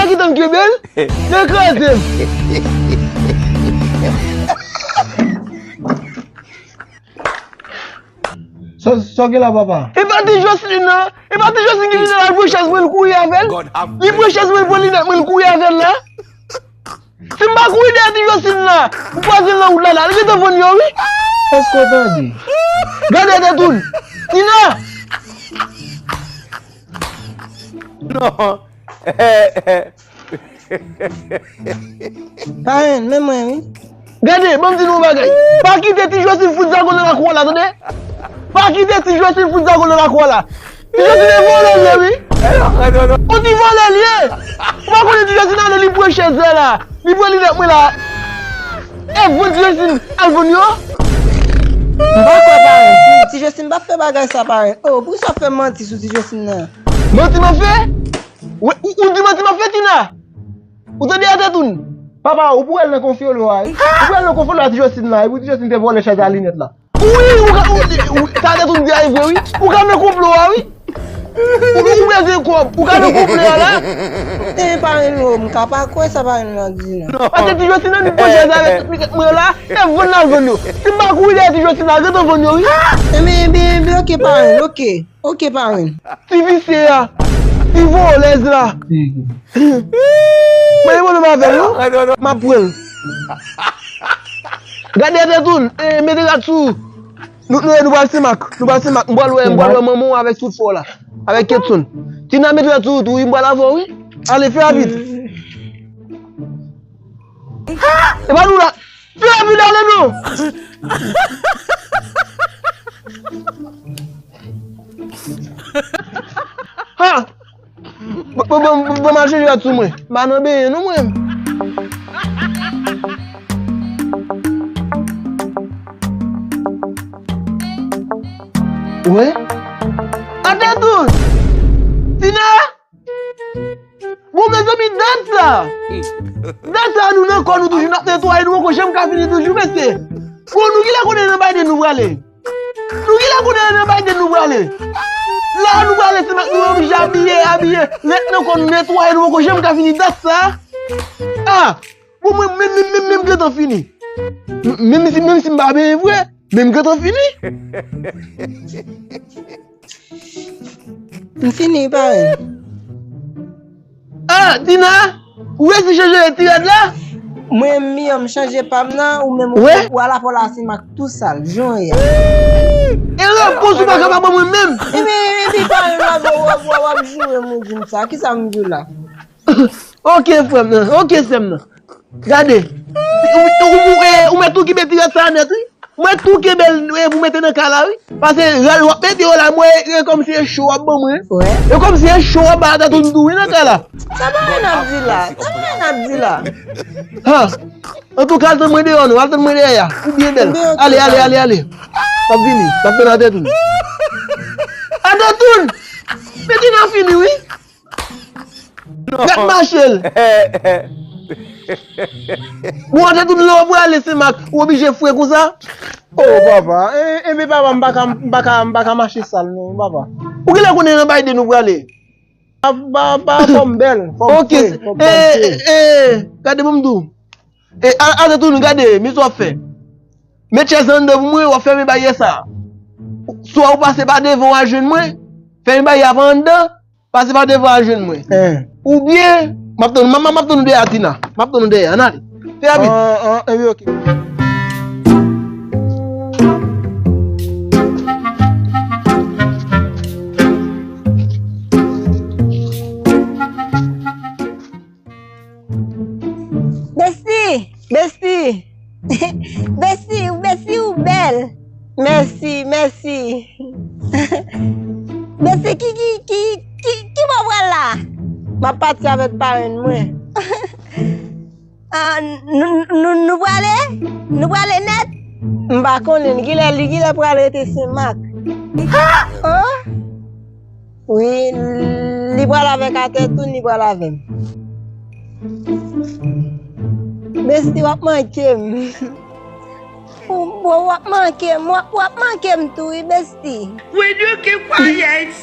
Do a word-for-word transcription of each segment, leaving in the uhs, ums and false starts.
Kite m kenbe l. Yo kraze m. Sa, sa w gen la, papa? E pa ti Jocelyn nan? E pa ti Jocelyn ki vin la, l pran chèz mwen, l kouri avè l? Li pran chèz mwen, l pran linèt mwen, l kouri avè l la? Si m pa kouri dèyè ti Jocelyn la, m kwaze l nan wout la la, li gentan vann yo, wi. Èske w tande? Gade tèt ou. Tina! Non. Parenn, men mwen, wi. Gade, ban m di nou yon bagay. Pa kite ti Jocelyn fout zago nan lakou a la, tande? Pa kite ti Jocelyn fout zago nan lakou a la. Ti Jocelyn e vòlè l ye, wi. On ti vòlè l ye. Ou pa konnen ti Jocelyn ale, li pran chèz la la. Li pran linèt mwen la. E vann ti Jocelyn al vann yo. M pa kwè, parenn. Ti, ti Jocelyn pa fè bagay sa, parenn. Oh, poukisa w ap fè manti sou ti Jocelyn nan? Manti m ap fè? Ou, ou, ou di manti m ap fè, Tina? Ou tande a tèt ou n? Papa, ou pou wè l nan konfyolo a, wi. Ou pou wè l nan konfyolo a ti Jocelyn la, wi, pou ti Jocelyn te vòlè chèz a linèt la. Wi, ou ka, ou, ou, sa tèt ou n di a e vre, wi. Ou ka nan konplo a, wi. Ou, ou bezwen kòb, ou ka nan konplo a la. E parenn, m ka pa kwè sa parenn nan di la. Paske ti Jocelyn nan li pran chèz avèk tout piket mwen la, e vann l al vann yo. Si m pa kouri dèyè ti Jocelyn la, gentan vann yo, wi. Ebyen, ebyen, ebyen, oke, parenn, oke. Oke, parenn. Ti visye a. Ti volèz la. Mwen gen pwoblèm avè l, non? M ap pran l. Gade tèt ou, eh, mete rad sou ou. Nou, nou, nou pral Senmak. Nou pral Senmak. M pral wè, m pral wè manman w avèk tout fò w la. Avèk Ketson. Tina, mete rad sou ou tou, wi, m pral avè w, wi. Ale, fè rapid. E pa nou la. Fè rapid, ale non. Ha! Bon, bon, bon, bon, m al chanje rad sou mwen. M pa nan benyen non mwen. Wè? Atè tou! Tina! Bon, mezanmi, dat sa! Dat sa, nou nan kò nou toujou, n ap netwaye, nou poko janm ka fini toujou, mesye! Bon, nou genlè konnen nan Biden nou prale! Nou genlè konnen nan Biden nou prale! La, nou prale, se mak nou oblije abiye, abiye, ret nan kò nou, netwaye, nou poko janm ka fini, dat sa! Ah! Bon, mwen, menm, menm, menm, menm gentan fini! M-, menm si, menm si m pa benyen vre, menm gentan fini! M fini, parenn. Ah, Tina, ou resi chanje ti rad la? Mwen, m miyò, m chanje pa m nan, ou menm, ou, ou al apò la, se mak tou sal, jan w ye a. E repons ou pa ka ba mwen menm? Epi, epi, parenn, w ap, w ap, w ap, w ap joure m, ou di m sa. Kisa m di w la? Ok, frè m nan. Ok, sè m nan. Gade. Ou, ou, ou, eh, ou mèt tou kenbe ti rad sa nèt, wi. Mwen tou kenbe l, eh, pou mete nan kay la, wi. Pase rad w ap mete yo la, mwen, eh, kòmsi e cho w ap ban mwen. Wè. E kòmsi e cho w ap ba Atètoun tou, wi, nan kay la. Sa parenn ap di la? Sa parenn ap di la? Ha. Antouka, al tann mwen deyò, non. Al tann mwen dèyè a. Ou byen bèl. Byen, ok, ale, ale, ale, ale. M ap vini. M ap tann Atètoun. Atètoun! Peti nan fini, wi. Gad mache l. Bon, Atètoun, lè w prale Senmak, ou oblije fre konsa? Oh, papa. E, e, men papa, m pa ka, m pa ka, m pa ka mache sal, non, papa. Ou genlè konnen nan Biden ou prale? Pa, pa, pa, fò m bèl, fò m fre, fò m fre. Ok, eh, eh, eh, gade pou m di w. E, a, Atètoun, gade, men sa w ap fè. Met chèz anndan pou mwen, w ap fèmen baryè sa. Swa ou pase pa devan w al jwenn mwen, fèmen baryè a pa anndan, pase pa devan al jwenn mwen. Oubyen, m ap tann, m, m, m ap tann ou dèyè a, Tina. M ap tann ou dèyè a, ann ale. Fè rapid. An, an, ebyen, ok. Besti! Besti! Besti, Besti, ou bèl! Mèsi, mèsi! Besti, ki, ki, ki, ki, ki bò w pral la? M ap pati avèk parenn mwen. Ah, nou, nou, nou prale? Nou prale nèt? M pa konnen, li genlè, li genlè pral rete Senmak. Ha! Oh! Wi, li pral avèk Atètoun, li pral avè m. Besti, w ap manke m. Bon, w ap manke m, w ap, w ap manke m tou, wi, Besti. Will you keep quiet?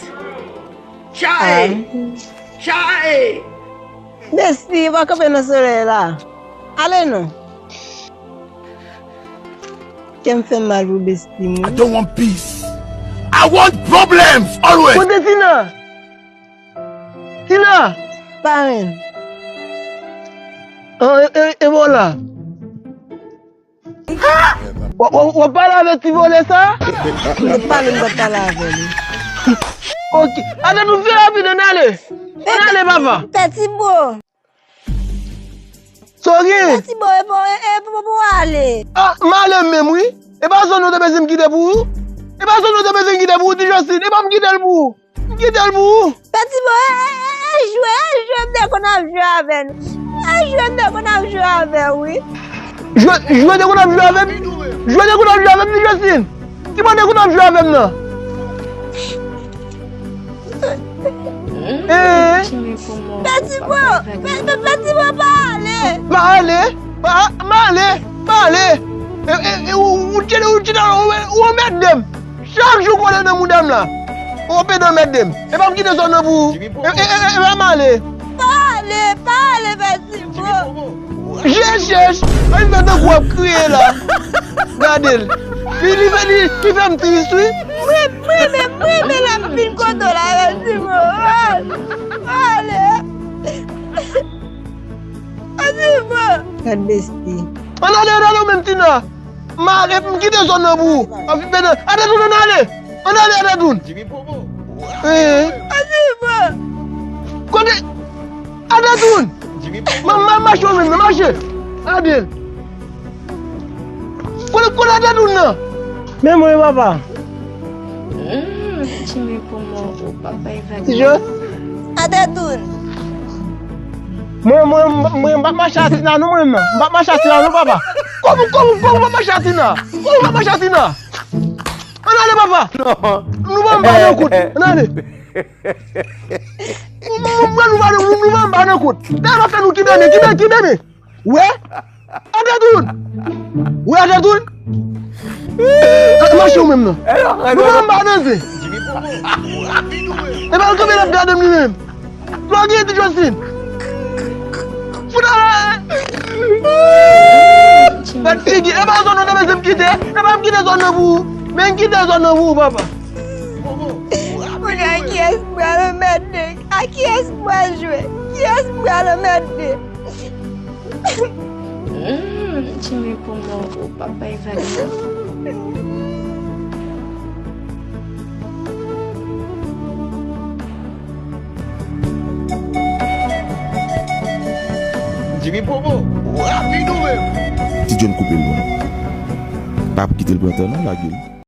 Chai! Chai! Besti, ou pa kanpe nan solèy la. Ale non. Kè m fè m mal pou Besti m wi. I don't want peace. I want problems always. Kote Tina? Tina! Parenn. Oh, e, e, e bon la. W, w, w ap pale avèk ti vòlè sa? M te pale, m t ap pale avè li. Ok. Atè nou fè rapid, ann ale. Ann ale, papa. Pè Tibo. Sorry. Pè Tibo, e pou, e, e pou, pou ale. Ah, m ale menm, wi. E pa zòn nou te bezwen m kite pou ou? E pa zòn nou te bezwen m kite pou ou, ti Jòstin? E pa m kite l pou ou? M kite l pou ou. Pè Tibo, e, e, e, e jwe, e jwe m te konn ap jwe avè nou. E jwe m te konn ap jwe avè w, wi. Jwe, jwe te konn ap jwe avè m? Jwe te konn ap jwe avè m, ti Jòstin? Ki mwen te konn ap jwe avè m nan? Ee. Pè Tibo, pè, pè, pè Tibo, pa ale. Pa ale, pa, pa ale, pa ale. E, e, e, ou, ou, ou, ou, ou, ou anmède m. Chak jou kote nan mouda m la. Ou pede anmède m. E pa m kite zòn nan pou ou. E, e, e, e, e pa m ale. Pa ale, pa ale, pè Tibo. Jèch, jèch. Ay, m fè tankou w ap kriye la. Gade l. Li, li fè, li, li fè m tris, wi. Mwen, mwen menm, mwen menm lè m vin kote w la, pè Tibo. Pa ale. Pè Tibo. Gad Besti. Ann ale, ann ale, ou menm, Tina. M ale, m kite zòn nan pou ou. Anfi, men, Adèdoun, ann ale. Ann ale, Adèdoun. Ee. Kote? Adèdoun. M, m, mache ou menm nan, mache. Adèl. Kote, kote Adèdoun nan? Men mwen, papa. Hmm, Jimmy, pou mwen, ou papa Evalina. Ti Jòs. Adèdoun. Mwen, mwen, mwen, mwen, m p ap mache a Tina, non, mwen menm. M p ap mache a Tina, non, papa. Kòman, kòman, kòman w p ap mache a Tina? Kòman w p ap mache a Tina? Ann ale, papa. Non. Nou pa anba nan kout. Ann ale. Mwen, nou pa, nou, nou pa anba nan kout. Dayè, w ap fè nou kenbe men, kenbe, kenbe men. Wè? Adèdoun. Wè, Adèdoun. Mache ou menm nan. Nou pa anba nan zen. E pa l kanpe l ap gade m li menm. Lògye ti Jòstin. Fout ale. Gad figi. E pa zòn nan, mesye, m kite. E pa m kite zòn nan pou ou. Men m kite zòn nan pou ou, papa. Kounye a, kiyès m pral anmède? A kiyès m pral jwe? Kiyès m pral anmède? Hmm, Jimmy, pou mwen, ou papa Evalina. Jimmy Popo, rapid ou menm. Ti John koupe l, non. Pa kite l pran tan, non, lage l.